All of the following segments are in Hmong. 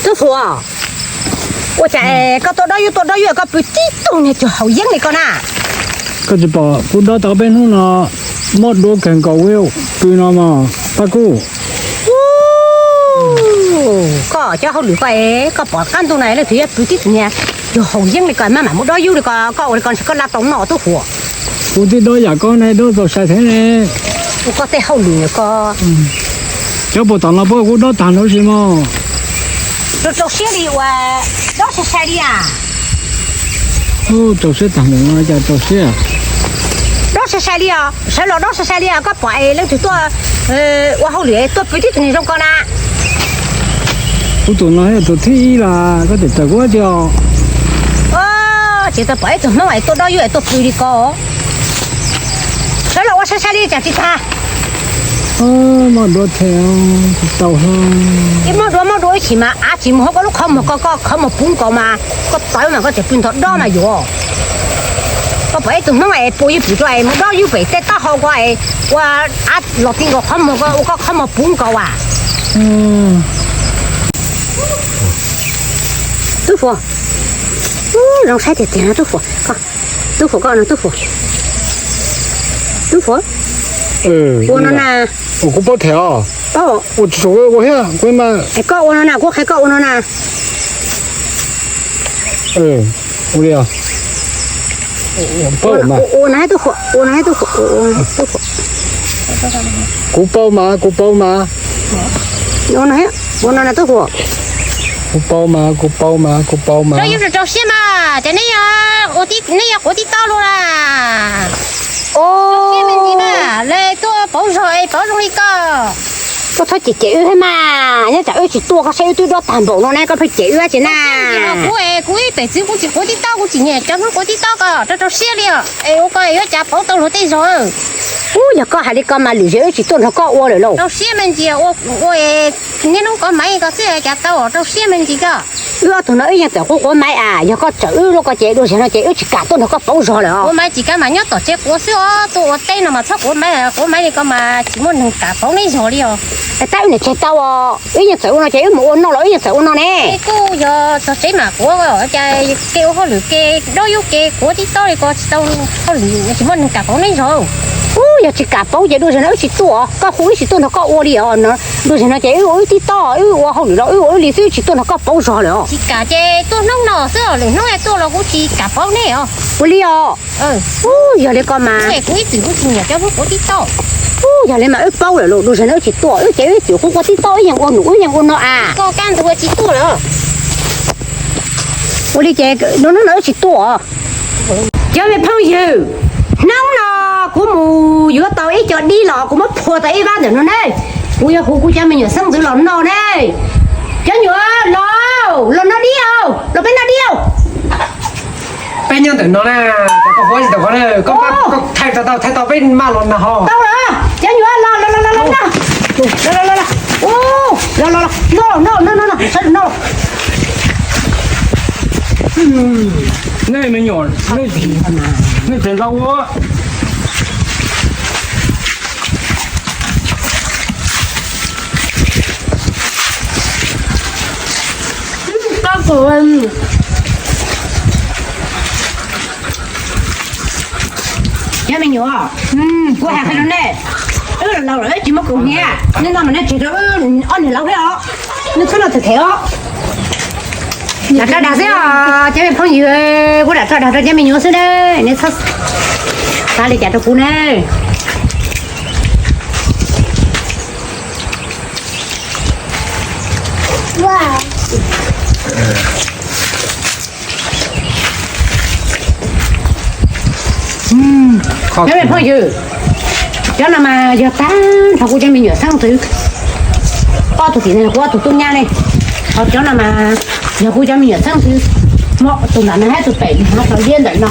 Tub Fuas, ua cas koj tuaj dob yub tuaj dob yub koj pw tib tug niag cuag haus yeeb li koj na? Koj tsis pom kuv dob tau peb hnub no mob duav kawg nkaus, pw no mas Paj Kub. Koj cov hauj lwm koj es koj pom qab ntuj no leej twg yuav pw tib tug niag cuag haus yeeb li koj maj mam mus dob yub li koj, koj ua li koj ntshe koj laj tau noj Tub Fuas. Kuv twb dob yam koj ne, dob txaus sai thiab ne. Ua koj tej hauj lwm koj. Cov puas tom no puab kuv dob tag nrho si mog. Rau rau siab li uas dob sai sai li as. Rau siab tag nrho no cas rau siab. Dob sai sai li os, sawv los dob sai sai li os, koj pom es leej twg tuaj ua hauj lwm tuaj pw tib tug niag zoo koj na. Kuv tus no yog tus thib ib las koj tseem tawm kuv dab tsi os. Ces tau pom ib tug Hmoob es tuaj dob yub es tuaj pw li ko. Sawv los ua sai sai li cas tsis tag. Mob duav thiab tsis tau. Ib mob duav mob duav ib chim mas av tsis mus hauv koj lub qhov muag ko, koj qhov muag puv nkaus mas koj tawv mas koj tseem pw ntog dob mas yuav. Koj pom ib tug Hmoob es pua yub pwm rau es mus dob yub pem tej taub hau ko es ua av los ti nkaus qhov muag ko ua koj qhov muag puv nkaus as. Tub Fuas, zoo saib tiag tiag no Tub Fuas. Tub Fuas koj no Tub Fuas. Tub Fuas. Ua no na. Kuv paub them os. Paub. Ua tsis ua thiab kuv mas. Es koj ua no na, kuv qhia koj ua no na. Ua li os. Paub mas. Ua no Tub Fuas, ua no Tub Fuas, Tub Fuas. Kuv paub mas, kuv paub mas. Ua no, ua no na Tub Fuas. Kuv paub mas, kuv paub mas, kuv paub mas. Rau yub rau rau siab mas, ces neb yog, neb yog quav tib taub los na. Rau siab me ntsis mas, lawv tuaj pauv zog es pauv zoo li koj. Koj txhob cem cem wb thiab mas, nyob tsam wb tsis tuaj koj saib wb twb dob tag npaum no ne, koj pheej cem wb dab tsi na. Kuv, kuv ib pem txwv kuv tsis quav tib taub, kuv tsis nyiam cov Hmoob quav tib taub ko, rau rau siab li os. Es ua koj yuav cas pauv tau luag tej zog. Ub, yog koj hais li ko mas lwm zaus wb tsis tuaj nrog koj ua lawm lauj. Rau siab me ntsis, ua, ua niaj hnub kov maiv ko xwb cas tau, rau siab me ntsis koj. Wb ob tug no wb yeej txawm quav quav maiv as, yog koj tsawm wb lub ko ces dua zaum no ces wb tsis kam tuaj nrog koj pauv zog lawm os. Quav maiv tsis kam mas nyob tom tsev quav xwb os, tuaj ua teb no mas txhob quav maiv, quav maiv li ko mas tsis muaj neeg kam pauv neb zog li os. Tab wb niam tseg tau os, wb yeej txawm ua no ces wb mus ua noj los wb yeej txawm ua no ne. Kuj yog txog tsev mas quav, cas kev ua hauj lwm kev dob yub kev quav tib taub li ko tsis tau hauj lwm tsis muaj neeg kam pauv neb zog. Ub, yog tsis kam pauv ces dua zaum no wb tsis tuaj, koj hu wb tsis tuaj nrog koj ua li os. Dua zaum no ces wb ua wb tib taub, wb ua hauj lwm los wb ua wb li xwb, wb tsis tuaj nrog koj pauv zog lawm os. Tsis kam ces tuaj hnub no xwb, lwm hnub tuaj los kuv tsis kam pauv neb os. Ua li os. Ub, yog li ko mas. Kuv ib txwm kuj tsis nyiam cov Hmoob quav tib taub. Ub, yog li mas wb paub lawm los dua zaum no wb tsis tuaj, wb ces wb txwm quav quav tib taub, wb yeej ua num wb yeej ua no as. Koj kaj ntug tsis tuaj lawm. Ua li ces hnub no wb tsis tuaj. Cov me phooj ywg, hnub no kuv mus yuav tau ib co dib los kuv muab phua tau ib vab ntawm no ne. Kuv yuav hu kuv cov me nyuam xeeb ntxwv los noj ne. Cov nyuam los, los noj dib os, los peb noj dib os. Peb nyob ntawm no na, koj hu tsis tau qhov na, koj thaij tau thaij tau peb maj los nag hos. Tau lawm, cov nyuam los los los los los. Los los los los. Los los los, noj noj noj noj, sawv daws noj. Nej me nyuam, nej tseem ntau ua. Cov me nyuam, kuv hais qhia rau nej, wb laus lawm wb tsis muaj kaus hniav, nej noj mas nej tseg rau wb ob niag laus thiab os, nej txhob noj them them os. Lam tso dag xwb os cov me phooj ywg, kuv lam tso dag rau cov me nyuam xwb na, nej txhob xav li cas rau kuv na. Cov me phooj ywg, cov no mas yog tag nrho kuv cov me nyuam xeeb ntxwv. Ob tug tim no yog kuv ob tug tub nyab ne, ho cov no mas yog kuv cov me nyuam xeeb ntxwv. Tus nram no thiab tus pem no, tus liab ntawm no.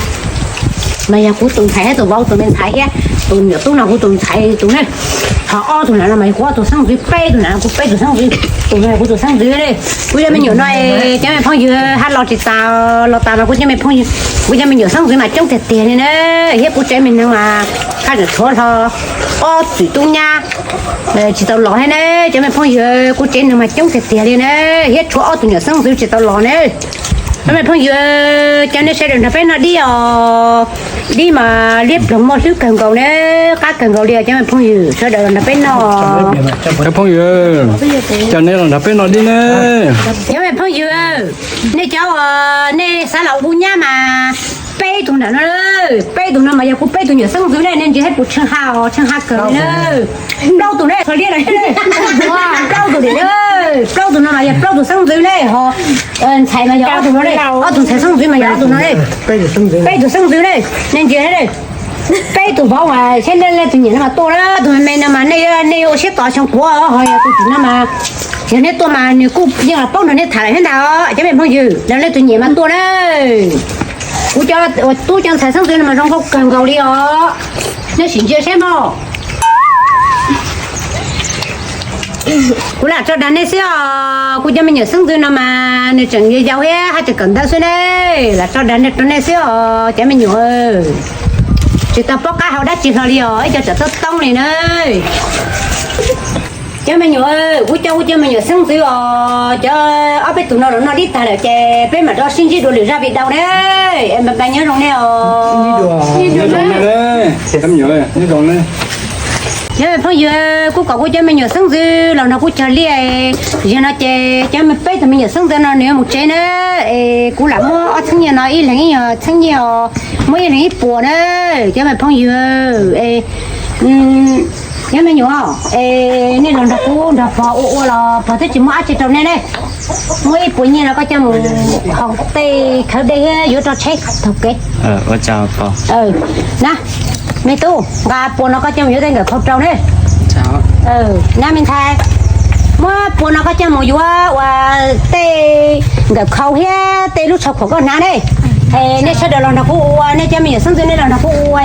Mas yog kuv tus ntxhais thiab tus vauv tus me ntxhais thiab tus nyuam tub no kuv tus ntxhais tus ne. Ho ob tug na no mas yog kuv ob tug xeeb ntxwv, peb tug na kuv peb tug xeeb ntxwv, tus no yog kuv tus xeeb ntxwv ne. Kuv cov me nyuam no, cov me phooj ywg, hab los tsis tas, los tas mas kuv cov me phooj ywg, kuv cov me nyuam xeeb ntxwv mas coob tiag tiag li na. Thiab kuv tsev me neeg mas haj tseem tshuav hlo ob tug tub nyab tsis tau los thiab na. Cov me phooj ywg, kuv tsev neeg mas coob tiag tiag li na, thiab tshuav ob tug nyuam xeeb ntxwv tsis tau los na. Cov me phooj ywg, cov nej sawv daws nrog peb noj dib os, dib mas liab ploog muaj hlwb kawg nkaus na, qab kawg nkaus li os cov me phooj ywg, sawv daws los nrog peb noj. Cov phooj ywg, cov nej los nrog peb noj dib na. Cov me phooj ywg, nej cov, nej xav los ua nyab mas peb tug nram no, peb tug no mas yog kuv peb tug nyuam xeeb ntxwv ne, nej ntsia saib puas tsheej ha os, tsheej ha kawg li na. Plaub tug ne, txhua liab los, plaub tug tim, plaub tug no mas yog plaub tug xeeb ntxwv ne, ho ntxhais mas yog ob tug no ne, ob tug ntxhais xeeb ntxwv mas yog ob tug no ne. Peb tug xeeb ntxwv ne, nej ntsia ne. Peb tug vauv mas seb nej leej twg nyiam no mas tuaj na, tus me me no mas nej, nej ua siab tos xyoo puav ho yog tus tim no mas, yog nej tuaj mas nws kuj yeej los paub nrog nej tham lawm thiab ntag os cov me phooj ywg, leej twg nyiam mas tuaj na. Kuv cov tub cov ntxhais xeeb ntxwv no mas zoo nkauj kawg nkaus li os, nej sim ntsia saib mog. Kuv lam tso dag nej xwb os, kuv cov me nyuam xeeb ntxwv no mas nws tseem yau yau thiab haj tseem kawm ntawv xwb ne, lam tso dag rau nej xwb os cov me nyuam. Tsis tau paub qab hau dab tsi hlo li os, ib co tseem toob toob li na. Cov me nyuam, kuv coj kuv cov me nyuam xeeb ntxwv os, cov ob peb tug no los noj dib tag lawm ces peb mam rov sib ntsib dua lwm zaj video na. Npaj npaj nyob zoo nej os. Cov me phooj ywg, kuv kom kuv cov me nyuam xeeb ntxwv los nrog kuv cog liaj. Zaum no ces cov me peb tug me nyuam xeeb ntxwv no nws yuav mus tsev na, es kuv lam muab ob txheeb nyiaj no ib leeg ib nyuag txheeb nyiaj os, muab ib leeg ib puas na. Cov me phooj ywg, es cov me nyuam, es nej los nrog kuv nrog pog ua ua los pog twb tsis muab dab tsi rau nej ne. Muab ib puas nyiaj no koj coj mus haus tej khawv dej thiab yuav rau tsheb taug kev. Na, me tub, nqa puas no koj coj mus yuav tej nkawm khau rau ne. Na me ntxhais, muab puas no koj coj mus yuav ua tej nkawm khau thiab tej lub tsho khuam koj hnav ne. Es nej sawv daws los nrog kuv ua, nej cov me nyuam xeeb ntxwv nej los nrog kuv ua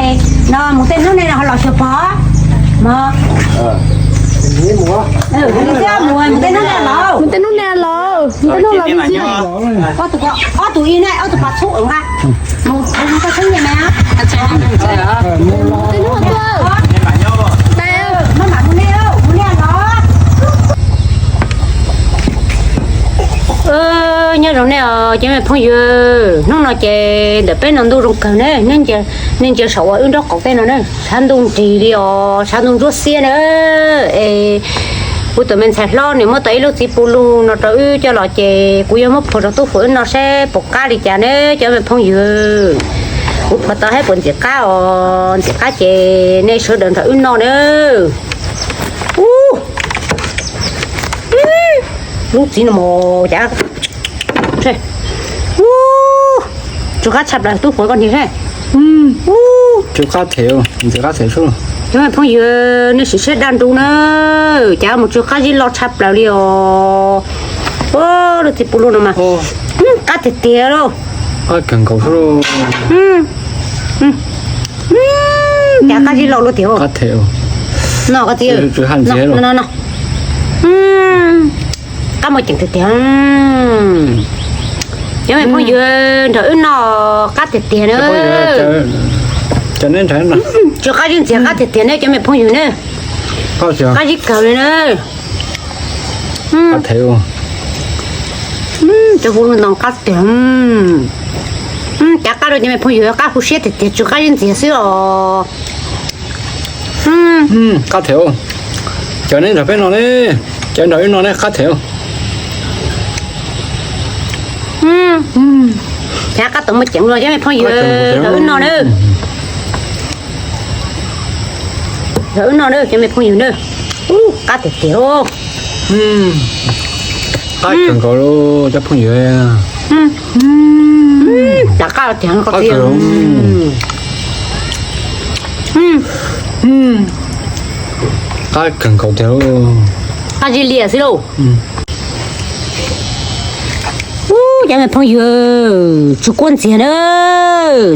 no, mus tej hnub nej ho los xyuas pog mog. Mus tej hnub nej los, mus tej hnub nej los, mus tej hnub los mus txiv. Ob tug ib ne, ob tug pog txhub nqa mus, mus koj txheeb nyiaj na. Nyob zoo nej os cov me phooj ywg, hnub no ces ntawm peb no ntuj zoo kawg ne, nej ntsia saum uas wb nraub qaum tej no na, tshav ntuj nrig li os, tshav ntuj ntsuab xiab na. Es kuv tus me ntxhais hlob nws muab tau ib lub txiv pus lug no rau wb coj los ces kuv yuav muab phua rau tub fuam wb noj saib puas qab li cas ne cov me phooj ywg. Kuv phua tau saib puas ntxim qab os, ntxim qab ces nej sawv daws nrog wb noj na. Ub, lub txiv no mos cas, ub, tsw qab tshaj plaws tub fuam koj niag. Tsw qab them, ntxim qab them sub. Cov me phooj ywg, nej sim siab daj nrub na, cas mus tsw qab zib loj tshaj plaws li os. Lub txiv pus lug no mas qab tiag tiag lauj. Qab kawg nkaus sub. Cas qab zib loj luaj tiag. Qab them. No koj txiv, no no, qab muaj ceem tiag tiag. Cov me phooj ywg, nrog wb noj qab tiag tiag na. Tsw qab zib ntxiag qab tiag tiag ne cov me phooj ywg na. Qab zib kawg li na. Cov pus lug no qab tiag. Cav qab rau cov me phooj ywg, qab huv siab tiag tiag, tsw qab zib ntxiag xwb os. Qab them, cov neb nrog peb noj ne, cov nrog wb noj ne qab them. Cav qab tau muaj ceem luaj cov me phooj ywg, nrog wb noj na. Nrog wb noj na cov me phooj ywg na. Qab tiag tiag. Qab kawg nkaus cov phooj ywg. Cav qab tiag qab tiag. Qab kawg nkaus tiag. Qab zib liaj xwb lauj. Ub, Cov me phooj ywg, tsw kuab ntxiag na.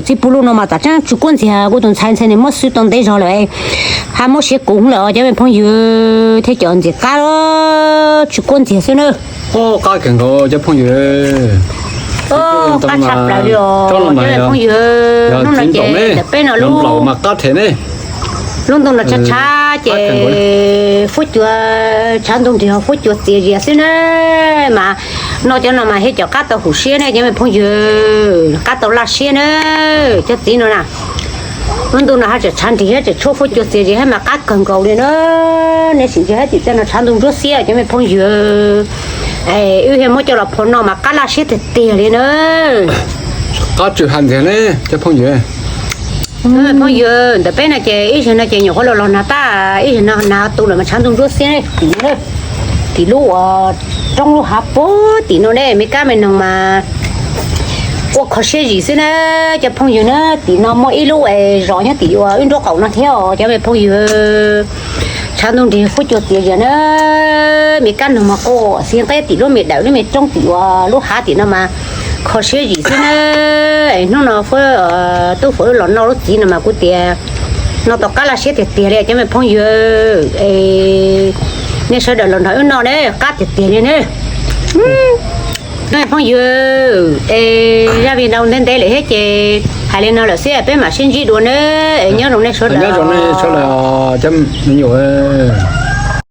Txiv pug lub no mas tam tseeb tsw kuab ntxiag, kuv tus ntxhais ntxhais nws muab xwb tau ntev zog lawm, hab muab siav kuv lawm os cov me phooj ywg, thiab cov ntxiag qab, tsw kuab ntxiag xwb na. Qab kawg nkaus cov phooj ywg. Qab tshaj plaws li os cov me phooj ywg, hnub no ces ntawm peb no lub, lub ntuj no tshav tshav ces fuab cua, tshav ntuj nrig ho fuab cua txias zias xwb na. Mas noj cov no mas thiaj cov qab tau hum siab ne cov me phooj ywg, qab tau laj siab na. Cov txiv no na, lub ntuj no haj tseem tshav nrig thiab tseem tshuab fuab cua txias zias thiab mas qab kawg nkaus li na. Nej sim ntsia thiab tim tej no tshav ntuj ntsuab xiab cov me phooj ywg. Wb thiaj muab coj los phua noj mas qab laj siab tiag tiag li na. Qab tsw ha ntxiag ne cov phooj ywg. Phooj ywg, ntawm peb no ces ib zaug no ces nyuam qhuav los los nag tag, ib zaug no nag tu lawm mas tshav ntuj ntsuab xiab tim no, tim lub uas roob lub hav puag tim no ne, me kab me noog mas quaj kho siab zim xwb na. Cov phooj ywg na, tim no muaj ib lub zos nyob tim uas wb nraub qaum no thiab os cov me phooj ywg. Tshav ntuj nrig fuab cua txias zias na, me kab noog mas quaj xiv nqeb tim lub me dawm lub me roob tim uas lub hav tim no mas kho siab zim xwb na. Hnub no fuab, tub fuab wb los noj lub txiv no mas kuv tias noj tau qab laj siab tiag tiag li cov me phooj ywg. Nej sawv daws los nrog wb noj ne, qab tiag tiag li ne. Cov me phooj ywg, es zaj video ntev ntev lawm thiab ces hais li no lawm xwb, peb mam sib ntsib dua na. Es nyob zoo nej sawv daws, nyob zoo nej sawv daws cov me nyuam.